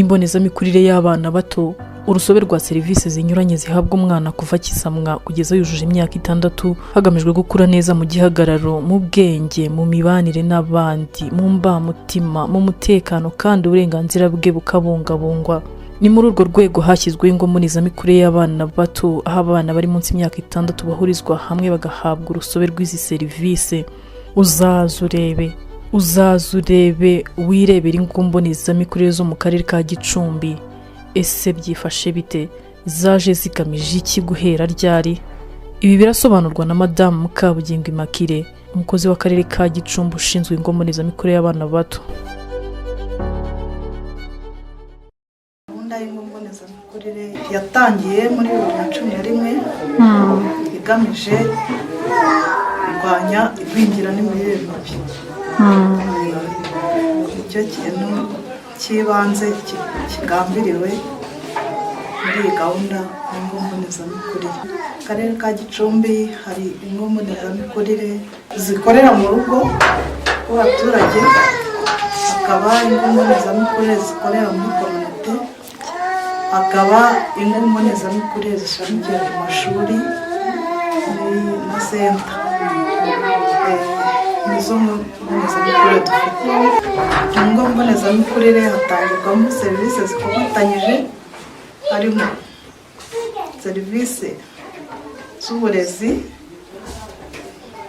Imbonezamikurire y'abana bato, urusobe rwa serivisi zinyuranye zihabwa umwana kuva akisamwa kugeza yujuje imyaka 6, hagamijwe gukura neza mu gihagararo, mu bwenge, mu mibanire n'abandi, mu mbamutima, mu mutekano, kandi uburenganzira bwe bukabungabungwa. Ni muri urwo rwego hashyizweho ingo mbonezamikurire y'abana bato, aho abana bari munsi y'imyaka 6 bahurizwa hamwe bagahabwa urusobe rw'izi serivisi. Uzaze urebe, uzaze urebe, wirebere ingo mbonezamikurire zo mu karere ka Gicumbi. Ese byifashe bite? Zaje zigamije iki? Guhera ryari? Ibi birasobanurwa na Madamu Mukabugingo Immaculée, umukozi w'akarere ka Gicumbi ushinzwe ingo mbonezamikurire y'abana bato. Gahunda y'ingo mbonezamikurire yatangiye muri 2011, igamije kurwanya igwingira n'imirire mibi. Nicyo kintu cy'ibanze kigambiriwe muri iyi gahunda y'ingo mbonezamikurire. Mu karere ka Gicumbi hari ingo mbonezamikurire zikorera mu rugo rw'abaturage, hakaba ingo mbonezamikurire zikorera muri kominote, hakaba ingo mbonezamikurire zishamikiye ku mashuri na senta. Nizo mbonezamikurire dufite. Mu ngo mbonezamikurire hatangirwamo serivisi zikomatanyije, harimo serivisi z'uburezi.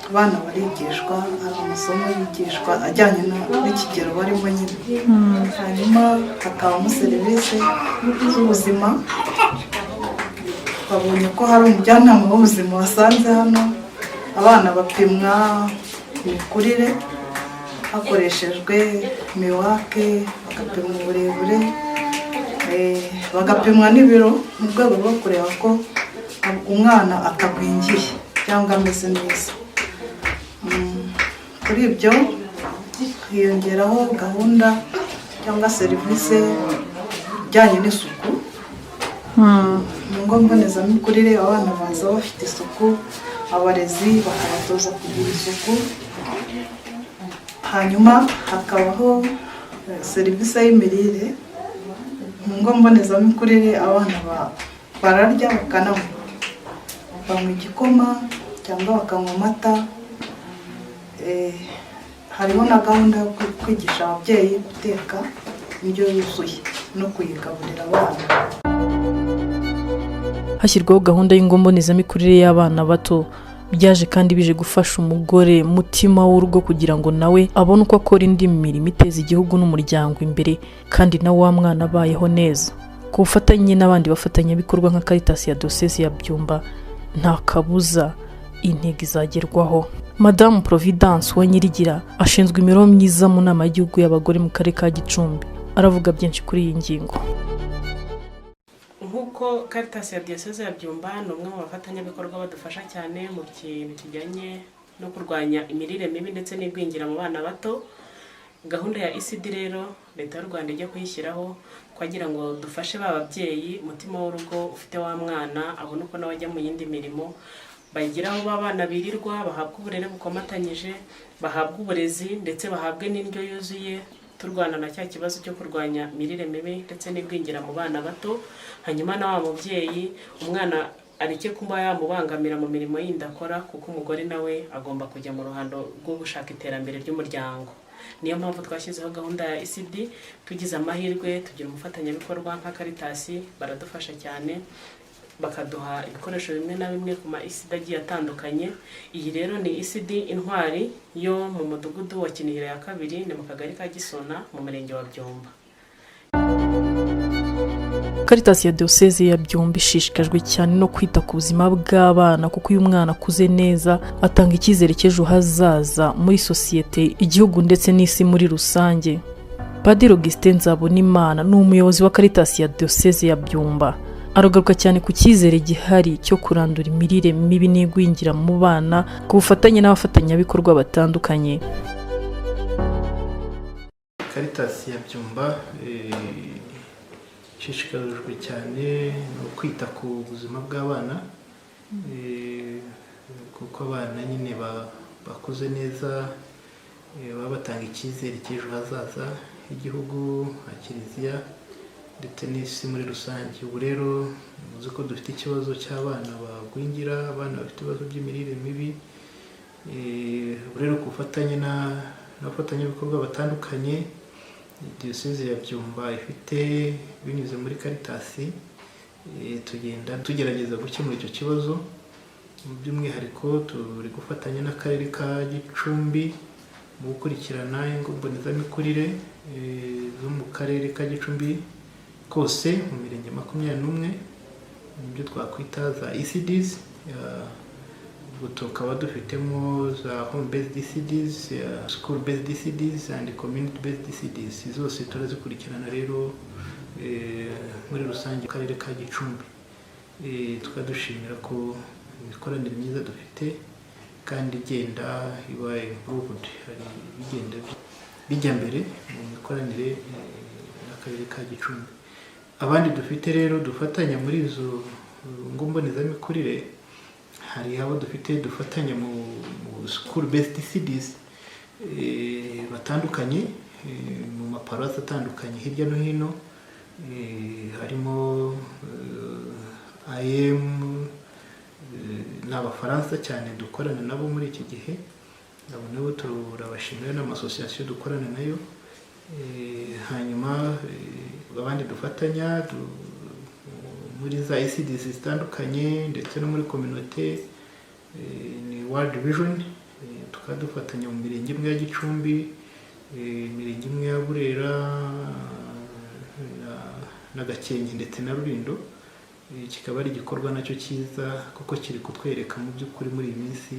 Abana barigishwa, hari amasomo bigishwa ajyanye n'ikigero barimo nyine. Hanyuma hakabamo serivisi z'ubuzima. Babonye ko hari umujyanama w'ubuzima wasanze hano. Abana bapimwa imikurire hakoreshejwe MUAC, bagapimwa uburebure, bagapimwa n'ibiro mu rwego rwo kureba ko umwana atagwingiye cyangwa ameze neza. Kuri ibyo hiyongeraho gahunda cyangwa serivisi ijyanye n'isuku. Mu ngo mbonezamikurire abana baza bafite isuku, abarezi bakabatoza kugira isuku. Hanyuma hakabaho serivisi y'imirire. Mu ngo mbonezamikurire abana bararya bakananywa, banywa igikoma cyangwa bakanywa amata. Hariho na gahunda yo kwigisha ababyeyi guteka indyo yuzuye no kuyigaburira abana. Hashyirwaho gahunda y'ingo mbonezamikurire y'abana bato, byaje kandi bije gufasha umugore mutima w'urugo kugira ngo nawe abone uko akora indi mirimo iteza igihugu n'umuryango imbere, kandi na wa mwana abayeho neza. Ku bufatanye n'abandi bafatanyabikorwa nka Caritas ya Diyosezi ya Byumba, nta kabuza intego izagerwaho. Madamu Providence Uwanyirigira ashinzwe imibereho myiza mu nama y'igihugu y'abagore mu karere ka Gicumbi, aravuga byinshi kuri iyi ngingo. Nk'uko Caritas ya Diyoseze ya Byumba ni umwe mu bafatanyabikorwa badufasha cyane mu kintu kijyanye no kurwanya imirire mibi ndetse n'igwingira mu bana bato. Gahunda ya ECD rero, Leta y'u Rwanda ijya kuyishyiraho kugira ngo dufashe ba babyeyi, umutima w'urugo ufite wa mwana abone uko nawe ajya mu yindi mirimo, bagira aho ba bana birirwa, bahabwa uburere bukomatanyije, bahabwa uburezi ndetse bahabwe n'indyo yuzuye, turwana na cya kibazo cyo kurwanya imirire mibi ndetse n'igwingira mu bana bato. Hanyuma na wa mubyeyi, umwana areke kuba yamubangamira mu mirimo yindi akora, kuko umugore nawe agomba kujya mu ruhando rwo gushaka iterambere ry'umuryango. Niyo mpamvu twashyizeho gahunda ya ECD. Tugize amahirwe tugira umufatanyabikorwa nka Caritas, baradufasha cyane, bakaduha ibikoresho bimwe na bimwe ku ma ECD agiye atandukanye. Iyi rero ni ECD Intwari yo mu mudugudu wa Kinihira ya kabiri, ni mu kagari ka Gisona, mu murenge wa Byumba. Caritas ya Diyoseze ya Byumba ishishikajwe cyane no kwita ku buzima bw'abana, kuko iyo umwana akuze neza atanga icyizere cy'ejo hazaza muri sosiyete, igihugu ndetse n'isi muri rusange. Padiri Augustin Nzabonimana ni umuyobozi wa Caritas ya Diyoseze ya Byumba, aragaruka cyane ku cyizere gihari cyo kurandura imirire mibi n'igwingira mu bana ku bufatanye n'abafatanyabikorwa batandukanye. Caritas ya Byumba ishishikarijwe cyane no kwita ku buzima bw'abana, kuko abana nyine bakuze neza baba batanga icyizere cy'ejo hazaza h'igihugu, ha kiliziya. ndetse n'isi muri rusange. Ubu rero muzi ko dufite ikibazo cy'abana bagwingira, abana bafite ibibazo by'imirire mibi. Ubu rero ku bufatanye n'abafatanyabikorwa batandukanye Diyoseze ya Byumba ifite binyuze muri Caritas, tugenda tugerageza gukemura icyo kibazo. By'umwihariko turi gufatanya n'akarere ka Gicumbi mu gukurikirana ingo mbonezamikurire zo mu karere ka Gicumbi kose mu mirenge 21, mu byo twakwita za ECDs. Ubwo tukaba dufitemo za home based ECDs, school based ECDs and community based ECDs. Zose turazikurikirana rero muri rusange mu karere ka Gicumbi. Tukaba dushimira ko imikoranire myiza dufite kandi igenda iba improved, hari bigenda bijya mbere mu mikoranire n'akarere ka Gicumbi. Abandi dufite rero dufatanya muri izo ngo mbonezamikurire, hari abo dufite dufatanya mu school based ECDs batandukanye mu maparuwasi atandukanye hirya no hino, harimo AEM, ni Abafaransa cyane dukorana nabo muri iki gihe. Abo nabo turabashimira, n'amasosiyasiyo dukorana nayo. Hanyuma abandi dufatanya muri za ECDs zitandukanye ndetse no muri communauté ni World Vision. Tukaba dufatanya mu mirenge imwe ya Gicumbi, imirenge imwe ya Burera na Gakenke ndetse na Rulindo. Kikaba ari igikorwa nacyo cyiza kuko kiri kutwereka mu by'ukuri muri iyi minsi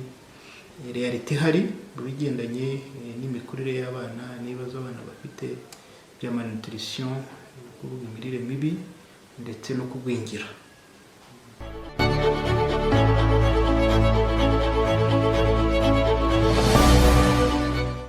réalité ihari mu bigendanye n'imikurire y'abana n'ibibazo abana bafite bya malnutrition, kuvuga imirire mibi ndetse no kugwingira.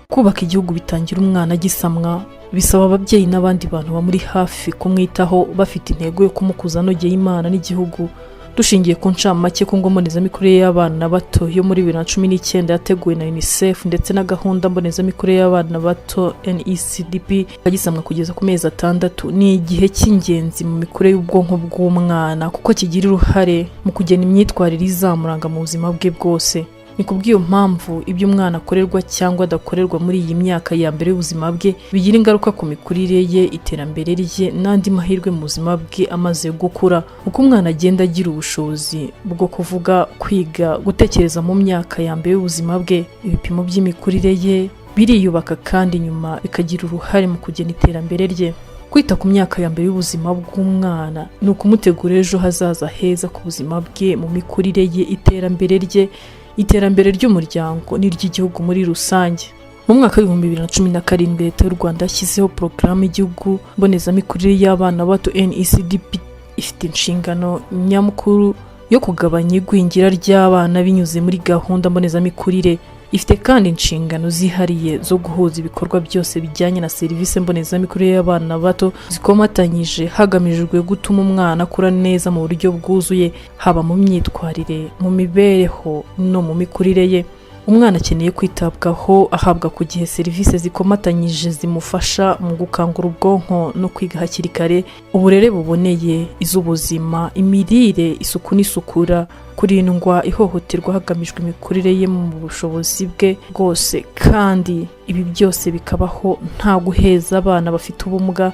Kubaka igihugu bitangira umwana agisamwa. Bisaba ababyeyi n'abandi bantu bamuri hafi kumwitaho bafite intego yo kumukuza anogeye Imana n'igihugu. Dushingiye ku ncamake ku ngo mbonezamikurire y'abana bato yo muri 2019 yateguwe na UNICEF ndetse na gahunda mbonezamikurire y'abana bato NECDP, agisamwa kugeza ku mezi 6 ni igihe cy'ingenzi mu mikurire y'ubwonko bw'umwana, kuko kigira uruhare mu kugena imyitwarire izamuranga mu buzima bwe bwose. Ni kubw'iyo mpamvu ibyo umwana akorerwa cyangwa adakorerwa muri iyi myaka ya mbere y'ubuzima bwe bigira ingaruka ku mikurire ye, iterambere rye n'andi mahirwe mu buzima bwe amaze gukura. Uko umwana agenda agira ubushobozi bwo kuvuga, kwiga, gutekereza mu myaka ya mbere y'ubuzima bwe, ibipimo by'imikurire ye biriyubaka kandi nyuma bikagira uruhare mu kugena iterambere rye. Kwita ku myaka ya mbere y'ubuzima bw'umwana ni ukumutegura ejo hazaza heza ku buzima bwe, mu mikurire ye, iterambere rye, iterambere ry'umuryango n'iry'igihugu muri rusange. Mu mwaka wa 2017, Leta y'u Rwanda yashyizeho porogaramu y'igihugu mbonezamikurire y'abana bato NECDP, ifite inshingano nyamukuru yo kugabanya igwingira ry'abana binyuze muri gahunda mbonezamikurire. Ifite kandi inshingano zihariye zo guhuza ibikorwa byose bijyanye na serivisi mbonezamikurire y'abana bato zikomatanyije, hagamijwe gutuma umwana akura neza mu buryo bwuzuye, haba mu myitwarire, mu mibereho no mu mikurire ye. Umwana akeneye kwitabwaho, ahabwa ku gihe serivisi zikomatanyije zimufasha mu gukangura ubwonko no kwiga hakiri kare, uburere buboneye, iz'ubuzima, imirire, isuku n'isukura, kurindwa ihohoterwa, hagamijwe imikurire ye mu bushobozi bwe bwose. Kandi ibi byose bikabaho nta guheza abana bafite ubumuga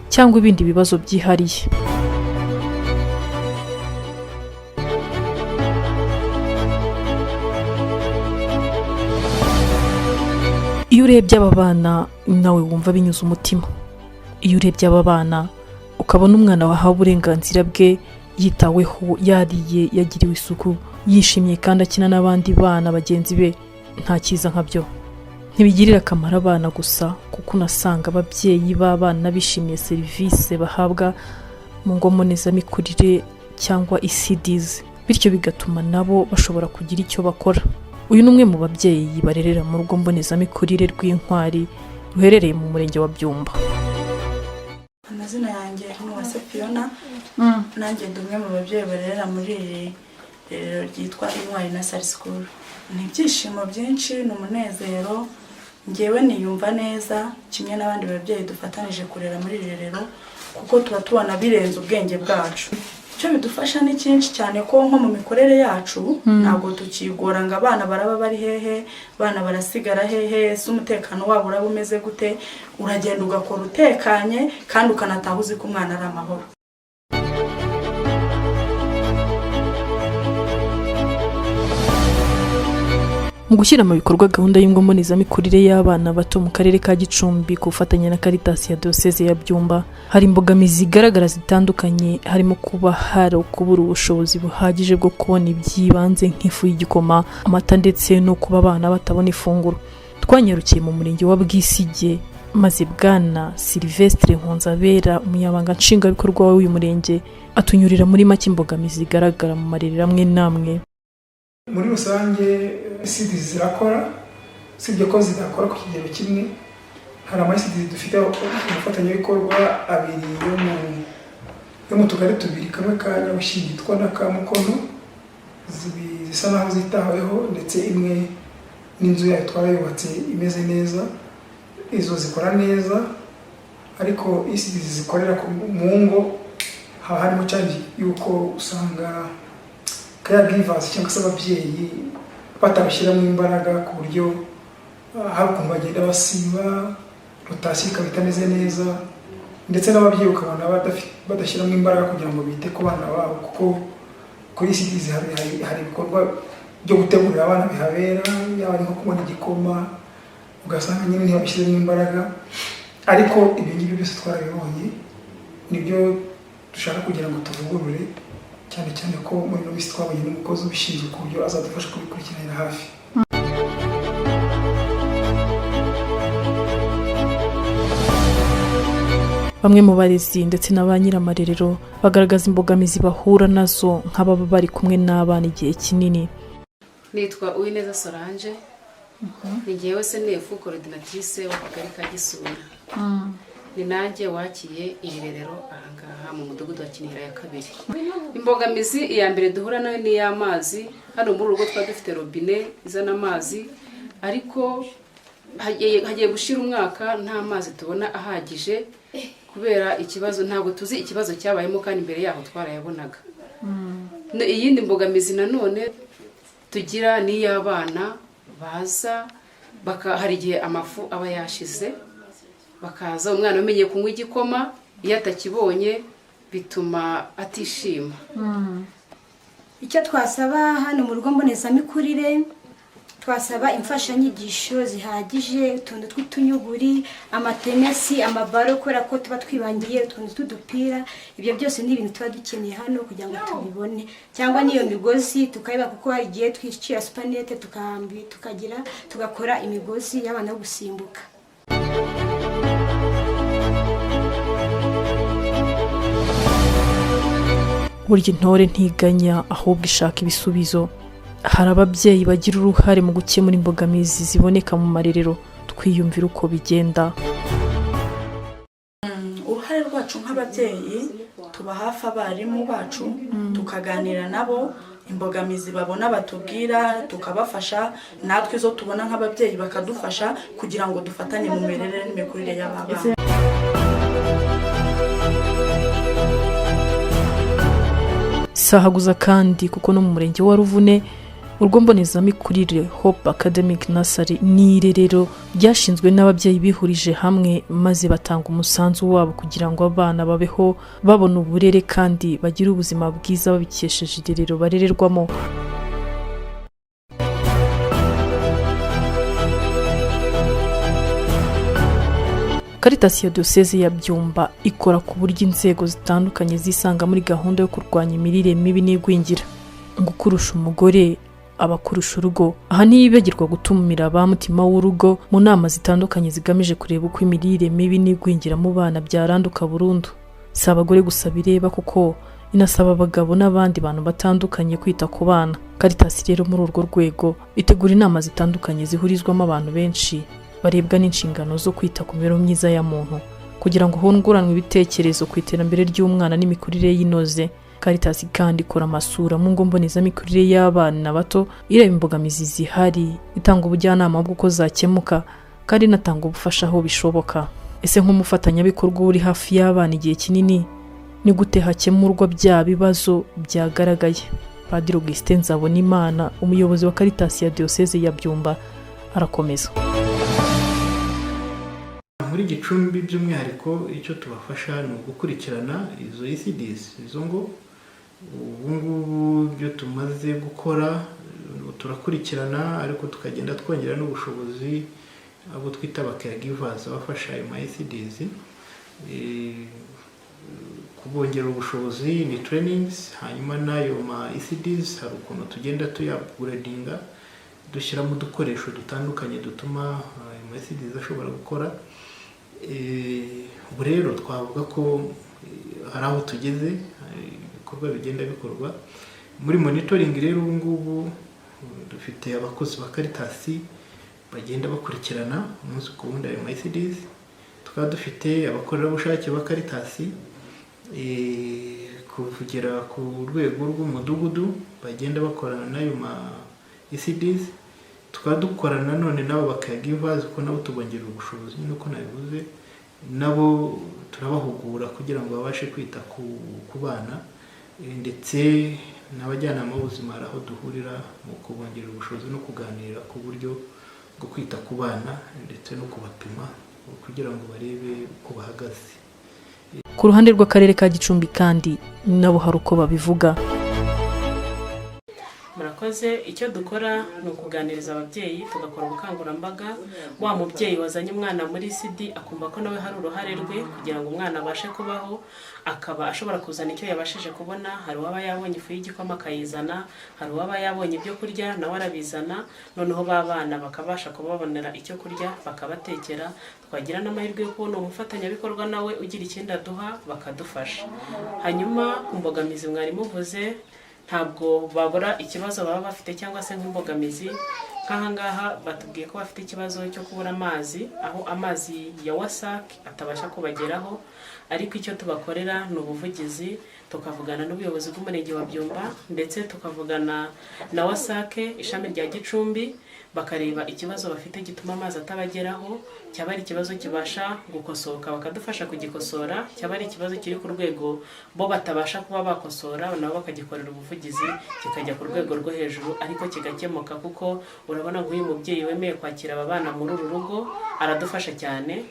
cyangwa ibindi bibazo byihariye. Iyo urebye aba bana nawe wumva binyuze umutima. Iyo urebye aba bana ukabona umwana wahawe uburenganzira bwe, yitaweho, yariye, yagiriwe isuku, yishimye kandi akina n'abandi bana bagenzi be, nta cyiza nkabyo. Ntibigirira akamaro abana gusa, kuko unasanga ababyeyi b'abana bishimiye serivisi bahabwa mu ngo mbonezamikurire cyangwa ECDs, bityo bigatuma nabo bashobora kugira icyo bakora. Uyu ni umwe mu babyeyi barerera mu rugo mbonezamikurire rw'Intwari ruherereye mu murenge wa Byumba. Amazina yanjye ni Uwase Fiona. Nanjye ndi umwe mu babyeyi barerera muri iri rerero ryitwa Intwari Nursery School. Ni ibyishimo byinshi, ni umunezero. Ngewe niyumva neza kimwe n'abandi babyeyi dufatanije kurera muri iri rerero. Kuko tuba tubona birenze ubwenge bwacu. Icyo bidufasha ni cyinshi cyane, ko nko mu mikorere yacu ntabwo tukigora ngo abana baraba bari hehe, abana barasigara hehe, ese umutekano wabo uraba umeze gute? Uragenda ugakora utekanye kandi ukanataha uzi ko umwana ari amahoro. Mu gushyira mu bikorwa gahunda y'ingo mbonezamikurire y'abana bato mu karere ka Gicumbi ku bufatanye na Caritas ya Diyoseze ya Byumba, hari imbogamizi zigaragara zitandukanye, harimo kuba hari ukubura ubushobozi buhagije bwo kubona iby'ibanze nk'ifu y'igikoma, amata, ndetse no kuba abana batabona ifunguro. Twanyarukiye mu murenge wa Bwisige, maze Bwana Sylvestre Nkunzabera, umunyamabanga nshingwabikorwa w'uyu murenge, atunyurira muri make imbogamizi zigaragara mu marerero amwe n'amwe. Muri rusange ECD zirakora, usibye ko zidakora ku kigero kimwe. Hari ama ECD dufite umufatanyabikorwa abiri yo mu tugari tubiri, kamwe ka Nyabushingitwa n'aka Mukono, zisa naho zitaweho, ndetse imwe n'inzu yayo twarayubatse imeze neza. Izo zikora neza, ariko ECD zikorera mu ngo haba harimo challenge y'uko usanga caregivers cyangwa se ababyeyi batabishyiramo imbaraga, ku buryo hari ukuntu bagenda basiba, rotation ikaba itameze neza, ndetse n'ababyeyi ukabona badashyiramo imbaraga kugira ngo bite ku bana babo, kuko kuri ECDs hari ibikorwa byo gutegurira abana bihabera, yaba ari nko kubona igikoma, ugasanga nyine ntibabishyizemo imbaraga. Ariko ibyo ngibyo byose twarabibonye, nibyo dushaka kugira ngo tuvugurure, cyane cyane ko muri ino minsi twabonye n'umukozi ubishinzwe, ku buryo azadufasha kubikurikiranira hafi. Bamwe mu barezi ndetse na ba nyir'amarerero bagaragaza imbogamizi bahura nazo nk'ababa bari kumwe n'abana igihe kinini. Nitwa Uwineza Solange, ni ngewe SNF coordinatrice w'akagari ka Gisura, ni nanjye wakiye iri rerero ahangaha mu mudugudu wa Kinihira ya kabiri. Imbogamizi iya mbere duhura nayo ni iy'amazi. Hano muri uru rugo twaba dufite robine izana amazi, ariko hagiye gushira umwaka nta mazi tubona ahagije kubera ikibazo, ntabwo tuzi ikibazo cyabayemo, kandi imbere yaho twarayabonaga. Iyindi mbogamizi nanone tugira ni iy'abana baza hari igihe amafu aba yashize, bakaza umwana umenye kunywa igikoma, iyo atakibonye bituma atishima. Icyo twasaba hano mu rugo mbonezamikurire, twasaba imfashanyigisho zihagije, utuntu tw'utunyuguri, amatenesi, amabaro, kubera ko tuba twibangiye utuntu tw'udupira. Ibyo byose ni ibintu tuba dukeneye hano kugira ngo tubibone, cyangwa n'iyo migozi tukayiba, kuko hari igihe twicira supanete tukagira tugakora imigozi y'abana yo gusimbuka. Burya intore ntiganya, ahubwo ishaka ibisubizo. Hari ababyeyi bagira uruhare mu gukemura imbogamizi ziboneka mu marerero, twiyumvira uko bigenda. Uruhare rwacu nk'ababyeyi, tuba hafi abarimu bacu, tukaganira nabo, imbogamizi babona batubwira tukabafasha, natwe izo tubona nk'ababyeyi bakadufasha, kugira ngo dufatanye mu mirere n'imikurire y'aba bana. Sahaguza kandi, kuko no mu murenge wa Ruvune, urugo mbonezamikurire Hope Academic Nursery ni irerero ryashinzwe n'ababyeyi bihurije hamwe, maze batanga umusanzu wabo kugira ngo abana babeho babona uburere kandi bagire ubuzima bwiza babikesheje irerero barererwamo. Caritas ya Diyoseze ya Byumba ikora ku buryo inzego zitandukanye zisanga muri gahunda yo kurwanya imirire mibi n'igwingira. Ngo ukurusha umugore aba akurusha urugo. Aha ntiyibagirwa gutumira ba mutima w'urugo mu nama zitandukanye zigamije kureba uko imirire mibi n'igwingira mu bana byaranduka burundu. Si abagore gusa bireba, kuko inasaba abagabo n'abandi bantu batandukanye kwita ku bana. Caritas rero muri urwo rwego itegura inama zitandukanye zihurizwamo abantu benshi barebwa n'inshingano zo kwita ku mibereho myiza ya muntu, kugira ngo hunguranwe ibitekerezo ku iterambere ry'umwana n'imikurire y'inoze. Caritas kandi ikora amasura mu ngo mbonezamikurire y'abana bato, ireba imbogamizi zihari, itanga ubujyanama bw'uko zakemuka, kandi inatanga ubufasha aho bishoboka. Ese nk'umufatanyabikorwa uri hafi y'abana igihe kinini, ni gute hakemurwa bya bibazo byagaragaye? Padiri Augustin Nzabonimana, umuyobozi wa Caritas ya Diyoseze ya Byumba, arakomeza. Muri Gicumbi by'umwihariko, icyo tubafasha ni ugukurikirana izo ECDs, izo ngo ubu ngubu ibyo tumaze gukora turakurikirana, ariko tukagenda twongera n'ubushobozi abo twita aba caregivers, abafasha ayo ma ECDs. Kubongerera ubushobozi ni trainings, hanyuma n'ayo ma ECDs hari ukuntu tugenda tuya-upgradinga, dushyiramo udukoresho dutandukanye dutuma ayo ma ECDs ashobora gukora. Ubu rero twavuga ko hari aho tugeze, ibikorwa bigenda bikorwa muri monitoring. Rero ubu ngubu dufite abakozi ba Caritas bagenda bakurikirana umunsi ku wundi ayo ma ECDs, tukaba dufite abakorerabushake ba Caritas kugera ku rwego rw'umudugudu bagenda bakorana n'ayo ma ECDs, tukaba dukorana nanone nabo ba caregivers, kuko nabo tubongerera ubushobozi nyine uko nabivuze, nabo turabahugura kugira ngo babashe kwita ku bana, ndetse n'abajyanama b'ubuzima hari aho duhurira mu kubongerera ubushobozi no kuganira ku buryo bwo kwita ku bana ndetse no kubapima kugira ngo barebe uko bahagaze. Ku ruhande rw'akarere ka Gicumbi kandi nabo hari uko babivuga. Murakoze. Icyo dukora ni ukuganiriza ababyeyi, tugakora ubukangurambaga. Wa mubyeyi wazanye umwana muri ECD akumva ko nawe hari uruhare rwe kugira ngo umwana abashe kubaho, akaba ashobora kuzana icyo yabashije kubona. Hari uwaba yabonye ifu y'igikoma akayizana, hari uwaba yabonye ibyo kurya nawe arabizana, noneho ba bana bakabasha kubabonera icyo kurya, bakabatekera. Twagira n'amahirwe yo kubona umufatanyabikorwa nawe ugira ikindi aduha, bakadufasha. Hanyuma ku mbogamizi mwari muvuze, ntabwo babura ikibazo baba bafite cyangwa se nk'imbogamizi. Nk'ahangaha batubwiye ko bafite ikibazo cyo kubura amazi, aho amazi ya WASAC atabasha kubageraho, ariko icyo tubakorera ni ubuvugizi, tukavugana n'ubuyobozi bw'umurenge wa Byumba ndetse tukavugana na WASAC ishami rya Gicumbi, bakareba ikibazo bafite gituma amazi atabageraho. Cyaba ari ikibazo kibasha gukosoka, bakadufasha kugikosora. Cyaba ari ikibazo kiri ku rwego bo batabasha kuba bakosora, nabo bakagikorera ubuvugizi kikajya ku rwego rwo hejuru, ariko kigakemuka, kuko urabona nk'uyu mubyeyi wemeye kwakira aba bana muri uru rugo aradufasha cyane.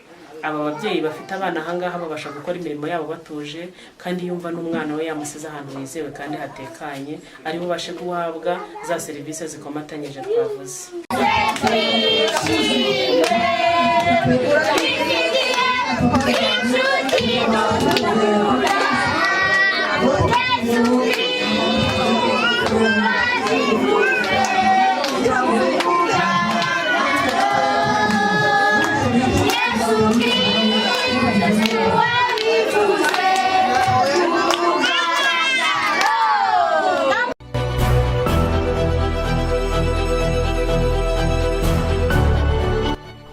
Aba babyeyi bafite abana ahangaha babasha gukora imirimo yabo batuje, kandi yumva n'umwana we yamusize ahantu hizewe kandi hatekanye, ari bubashe guhabwa za serivisi zikomatanyije twavuze.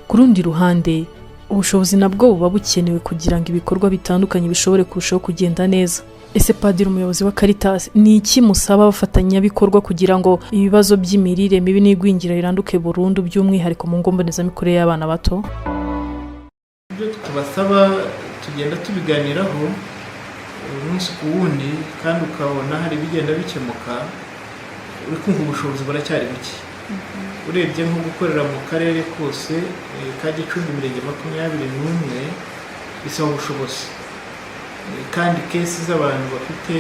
Ku rundi ruhande, ubushobozi nabwo buba bukenewe kugira ngo ibikorwa bitandukanye bishobore kurushaho kugenda neza. Ese padiri umuyobozi wa Caritas, ni iki musaba abafatanyabikorwa kugira ngo ibibazo by'imirire mibi n'igwingira riranduke burundu, by'umwihariko mu ngo mbonezamikurire y'abana bato? Ibyo tubasaba tugenda tubiganiraho umunsi ku wundi, kandi ukabona hari ibigenda bikemuka. Uri kumva ubushobozi buracyari buke. Urebye nko gukorera mu karere kose ka Gicumbi, imirenge 21, bisaba ubushobozi. Kandi case z'abantu bafite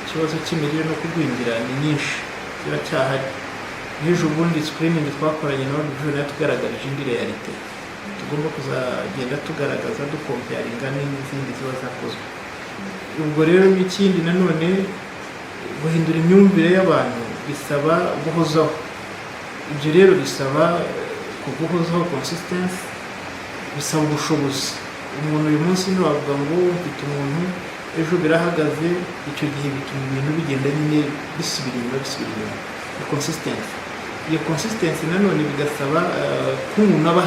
ikibazo cy'imirire no kugwingira ni nyinshi, ziracyahari. Nk'ejo bundi screening twakoranye na World Vision yatugaragarije indi réalité tugomba kuzagenda tugaragaza, ducomparinga n'izindi ziba zakozwe. Ubwo rero n'ikindi nanone, guhindura imyumvire y'abantu bisaba guhozaho. Ibyo rero bisaba kuguhozaho, consistency, bisaba ubushobozi. Umuntu uyu munsi ntiwavuga ngo mfite umuntu, ejo birahagaze. Icyo gihe bituma ibintu bigenda nyine bisubira inyuma, bisubira inyuma. Ni consistency. Iyo consistency nanone bigasaba ko umuntu aba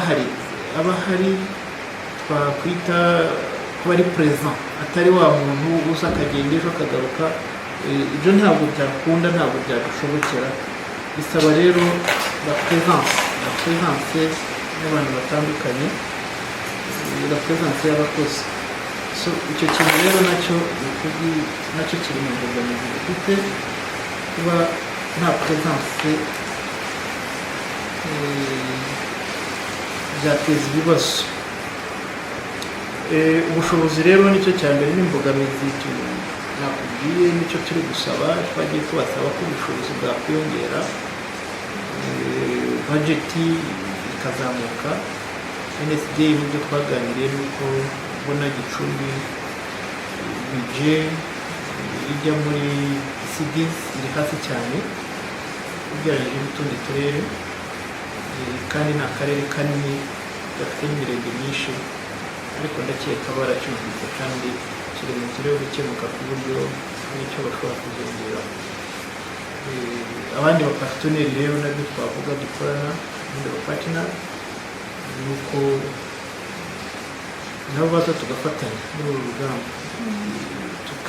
ahari, twakwita kuba ari present, atari wa muntu uza akagenda ejo akagaruka. Ibyo ntabwo byakunda, ntabwo byadushobokera. Bisaba rero la présence y'abantu batandukanye. La présence y'abakozi. So icyo kintu rero nacyo ni nacyo kiri mu mbogamizi dufite. Kuba nta présence byateza ibibazo. Ubushobozi rero nicyo cya mbere n'imbogamizi nakubwiye, nicyo turi gusaba. Twagiye tubasaba ko ubushobozi bwakwiyongera, budget ikazamuka. NSD mu byo twaganiriye ni uko ubona Gicumbi budget ijya muri ECDs iri hasi cyane ugereranyije n'utundi turere. Kandi ni akarere kanini gafite n'imirenge myinshi, ariko ndakeka baracyumvise kandi kiri mu nzira yo gukemuka, ku buryo hari icyo bashobora kuzongera. Abandi ba partenaires rero nabyo twavuga dukorana, abandi ba partner, ni uko nabo baza tugafatanya muri uru rugamba.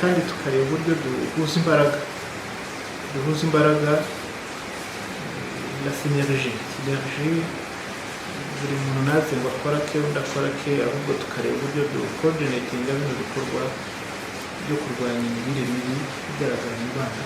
Kandi tukareba uburyo duhuza imbaraga, la synergie. Buri muntu ntaze ngo akora ke, undi akora ke, ahubwo tukareba uburyo ducoordinatinga bino bikorwa byo kurwanya imirire mibi igaragara mu bana.